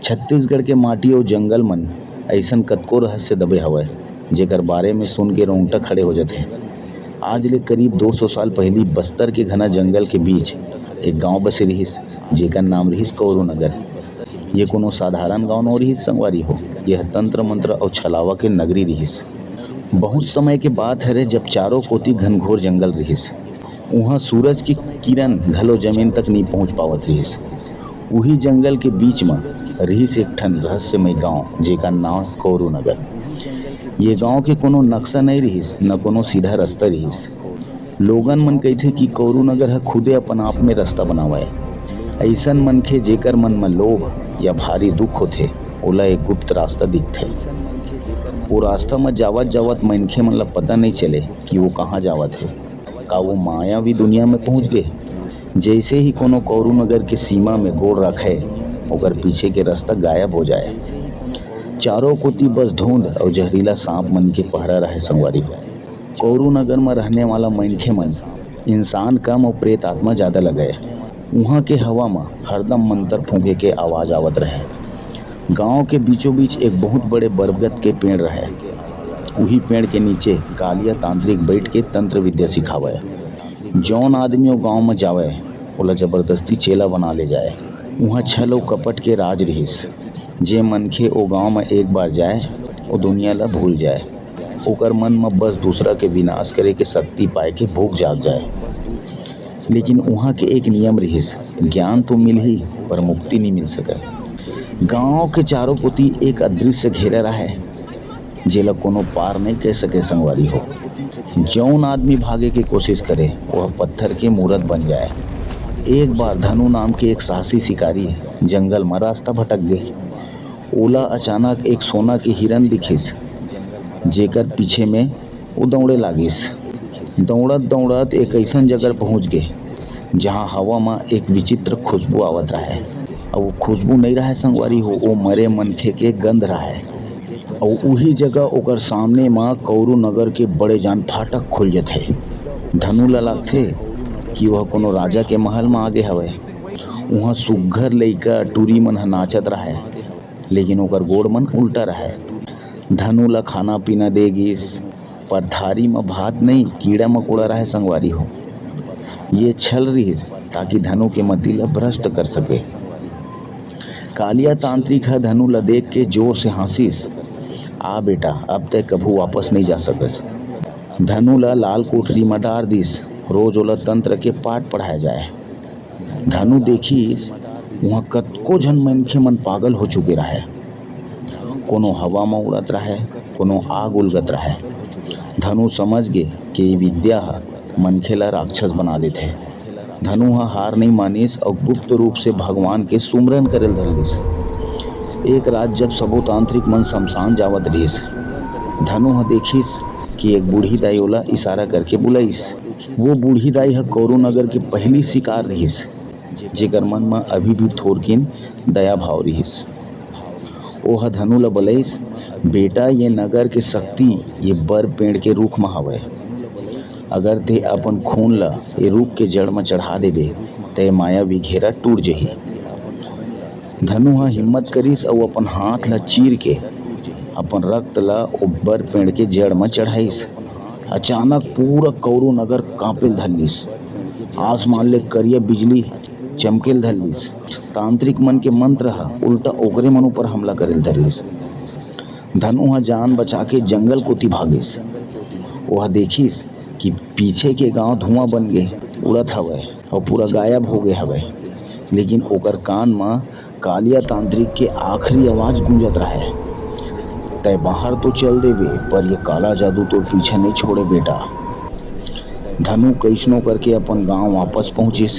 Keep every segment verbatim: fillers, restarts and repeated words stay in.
छत्तीसगढ़ के माटी अउ जंगल मन अइसन कतको रहस्य दबे हवय, जेकर बारे में सुन के रोंगटा खड़े हो जाथे। आज ले करीब दो सौ साल पहिली बस्तर के घना जंगल के बीच एक गांव बसे रिहिस, जेकर नाम रिहिस कौरू नगर। ये कोनो साधारण गांव नो रिहिस संगवारी हो, यह तंत्र मंत्र अउ छलावा के नगरी रिहिस। बहुत समय के बात हरे, जब चारों कोति घनघोर जंगल रिहिस। उहाँ सूरज के किरण घलो जमीन तक नी पहुँच पावत रिहिस। उही जंगल के बीच म रिहिस एक ठन रहस्यमय गांव, जेकर नाव कौरू नगर। ये गांव के कोनो नक्शा नइ रिहिस, न कोनो सीधा रस्ता रिहिस। लोगन मन कहिथे कि कौरू नगर ह खुदे अपन आप में रस्ता बनावय। अइसन मनखे, जेकर मन म लोभ या भारी दुख होथे, ओला एक गुप्त रास्ता दिखथे। वो रास्ता म जावत-जावत मनखे मन ल पता नइ चले कि वो कहाँ जावत हे। का वो मायावी दुनिया में पहुँच गे? जैसे ही कोनो कौरू नगर के सीमा में गोड़ रखे, ओकर पीछे के रास्ता गायब हो जाए। चारों कोति बस धुंध अउ जहरीला सांप मन के पहरा रहे संगवारी हो। कौरू नगर म रहने वाला मनखे मन इंसान कम अउ प्रेत आत्मा जादा लगय। उहाँ के हवा म हरदम मंतर फूंके के आवाज आवत रहे। गांव के बीचों बीच एक बहुत बड़े बरगद के पेड़ रहे। उही पेड़ के नीचे कालिया तांत्रिक बैठ के तंत्र विद्या सिखावय। जौन आदमी ओ गांव म जावय, ओला जबरदस्ती चेला बना ले जाय। उहाँ छल अउ कपट के राज रिहिस। जे मनखे ओ गांव म एक बार जाय, ओ दुनिया ला भूल जाय। ओकर मन म बस दूसरा के विनाश करे के शक्ति पाए के भूख जाग जाय। लेकिन उहाँ के एक नियम रिहिस, ज्ञान तो मिलही, पर मुक्ति नइ मिल सकय। गांव के चारों कोति एक अदृश्य घेरा रहय, जेला कोनो पार नइ कर सके संगवारी हो। जौन आदमी भागे के कोशिश करे, वह पत्थर के मूरत बन जाय। एक बार धनु नाम के एक साहसी शिकारी जंगल म रास्ता भटक गे। ओला अचानक एक सोना के हिरन दिखिस, जेकर पीछे में वो दौड़े लागिस। दौड़त-दौड़त एक अइसन जगह पहुंच गे, जहां हवा म एक विचित्र खुशबू आवत रहय। अउ वो खुशबू नइ रहय संगवारी हो, वो मरे मनखे के गंध रहय। अउ उही जगह ओकर सामने म कौरू नगर के बड़े जान फाटक खुल जथे। धनु ल लागथे कि वह कोनो राजा के महल म आगे हवय। उहाँ सुग्घर लइका टूरी मन ह नाचत रहय, लेकिन ओकर गोड़ मन उल्टा रहय। धनु ल खाना पीना दे गिस, पर थारी म भात नइ, कीड़ा मकोड़ा रहय संगवारी हो। ये छल रिहिस, ताकि धनु के मति ल भ्रष्ट कर सके। कालिया तांत्रिक ह धनु ल देख के जोर से हाँसिस, "आ बेटा, अब तैं कभू वापस नइ जा सकस।" धनु ल लाल कोठरी म डार दिस। रोज ओला तंत्र के पाठ पढ़ाए जाए। धनु देखिस, उहाँ कतको झन मनखे मन पागल हो चुके रहय। कोनो हवा म उड़त रहय, कोनो आग उलगत रहय। धनु समझ गे कि ये विद्या ह मनखे ल राक्षस बना देथे। धनु ह हार नइ मानिस अउ गुप्त रूप से भगवान के सुमरन करे ल धर लिस। एक रात जब सबो तांत्रिक मन शमशान जावत रिहिस, धनु ह देखिस कि एक बूढ़ी दाई ओला इशारा करके बुलाइस। वो बूढ़ी दाई ह कौरू नगर के पहिली शिकार रिहिस, जेकर मन म अभी भी थोरकिन दया भाव रिहिस। ओह धनु ल बलइस, "बेटा, ये नगर के शक्ति ये बर पेड़ के रूख म हवय। अगर ते अपन खून ल ये रूख के जड़ म चढ़ा देबे, त ये मायावी घेरा टूट जही।" धनु ह हिम्मत करिस अउ अपन हाथ ल चीर के अपन रक्त ल ओ बर पेड़ के जड़ म चढ़ाइस। अचानक पूरा कौरू नगर कांपे ल धर लिस। आसमान ले करिया बिजली चमके ल धर लिस। तांत्रिक मन के मंत्र ह उल्टा ओकरे मन ऊपर हमला करे ल धर लिस। धनु ह जान बचा के जंगल कोति भागिस। ओह देखिस कि पीछे के गांव धुआं बन गे, उड़त हवय अउ पूरा गायब हो गे हवय। लेकिन ओकर कान म कालिया तांत्रिक के आखिरी आवाज गूंजत रहय, "तैं बाहर तो चल देबे, पर ये काला जादू तोर पीछे नइ छोड़े बेटा।" धनु कइसनो करके अपन गांव वापस पहुंचिस,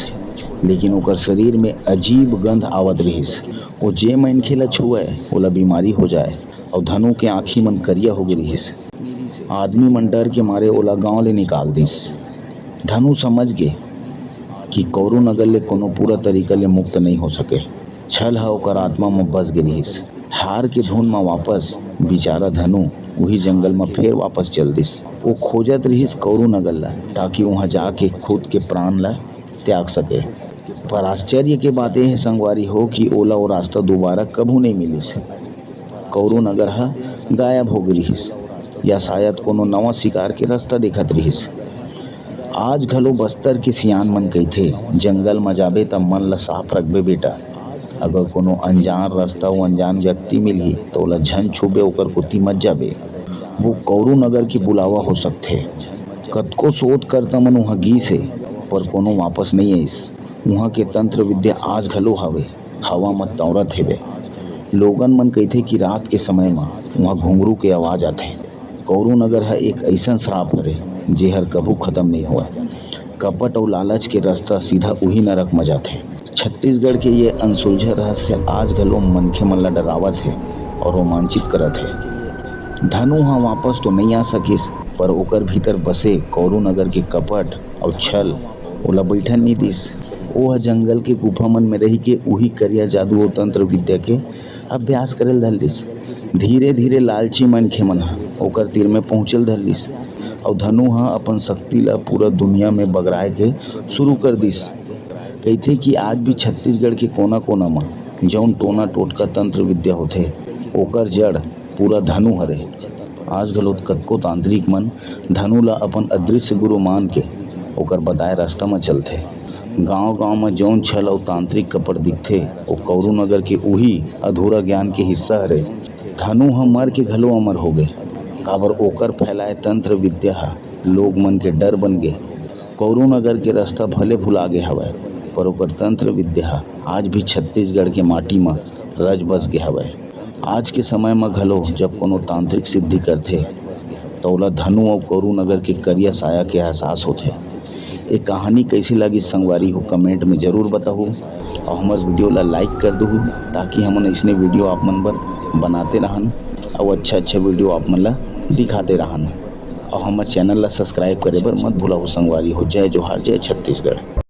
लेकिन ओकर शरीर में अजीब गंध आवत रिहिस। वो जे मनखे ल छुए, ओला बीमारी हो जाए, अउ धनु के आंखी मन करिया हो गे रिहिस। आदमी मन डर के मारे ओला गांव ले निकाल दिस। धनु समझ गे कि कौरू नगर ले कोनो पूरा तरीका ले मुक्त नइ हो सके। छल ह ओकर आत्मा म बस गे रिहिस। हार के धुन म वापस बिचारा धनु उही जंगल म फेर वापस चल दिस। वो खोजत रिहिस कौरू नगर ल, ताकि उहां जाके खुद के प्राण ल त्याग सके। पर आश्चर्य के बात ये हे संगवारी हो कि ओला वो रास्ता दोबारा कभू नहीं मिलिस। कौरू नगर ह गायब हो गे रिहिस, या शायद कोनो नवा शिकार के रास्ता देखत रिहिस। आज घलो बस्तर के सियान मन कहिथे, "जंगल म जाबे त मन ल साफ रखबे बेटा। अगर कोनो अनजान रास्ता अउ अनजान व्यक्ति मिलही, त ओला झन छूबे, ओकर कोति मत जाबे। वो कौरू नगर के बुलावा हो सकथे।" कतको शोधकर्ता मन उहाँ गीस हे, पर कोनो वापस नइ आइस। उहाँ के तंत्र विद्या आज घलो हावे, हवा म तौरत हेवे। लोगन मन कहिथे कि रात के समय म उहाँ घुंघरू के आवाज आथे। कौरू नगर ह एक अइसन श्राप हरे, जेहर कभू खतम नइ होवय। कपट अउ लालच के रस्ता सीधा उही नरक म जाथे। छत्तीसगढ़ के ये अनसुलझा रहस्य आज घलो मनखे मन ला डरावत हे अउ रोमांचित करत हे। धनु ह वापस तो नइ आ सकिस, पर ओकर भीतर बसे कौरू नगर के कपट अउ छल ओला बइठन नइ दिस। ओ ह जंगल के गुफा मन में रहि के उही करिया जादू अउ तंत्र विद्या के अभ्यास करे ल धर लिस। धीरे-धीरे लालची मनखे मन ह ओकर तीर में पहुंचे ल धर लिस, अउ धनु ह अपन शक्ति ला पूरा दुनिया में बगराए के शुरू कर दिस। कहिथे कि आज भी छत्तीसगढ़ के कोना-कोना म जउन टोना टोटका तंत्र विद्या होथे, ओकर जड़ पूरा धनु हरे। आज घलो कतको तांत्रिक मन धनु ला अपन अदृश्य गुरु मान के ओकर बताए रास्ता म चलथे। गांव-गांव म जउन छल अउ तांत्रिक कपट दिखथे, ओ कौरू नगर के उही अधूरा ज्ञान के हिस्सा हरे। धनु ह मर के घलो अमर होगे, काबर ओकर फैलाए तंत्र विद्या ह लोग मन के डर बन गे। कौरू नगर के रास्ता भले भुला गे हवय, पर ओकर तंत्र विद्या ह आज भी छत्तीसगढ़ के माटी म रच बस गे हवय। आज के समय म घलो जब कोनो तांत्रिक सिद्धि करथे, त ओला धनु अउ कौरू नगर के करिया साया के एहसास होथे। ए कहानी कइसे लगिस संगवारी हो, comment में जरूर बताहू, अउ हमर video ला like कर दुहू, ताकि हमन अइसने video आप मन बर बनाते रहन अउ अच्छा-अच्छा video आप मन ला दिखाते रहन। अउ हमर channel ला subscribe करे बर मत भुलाहू संगवारी हो। जय जोहार, जय छत्तीसगढ़।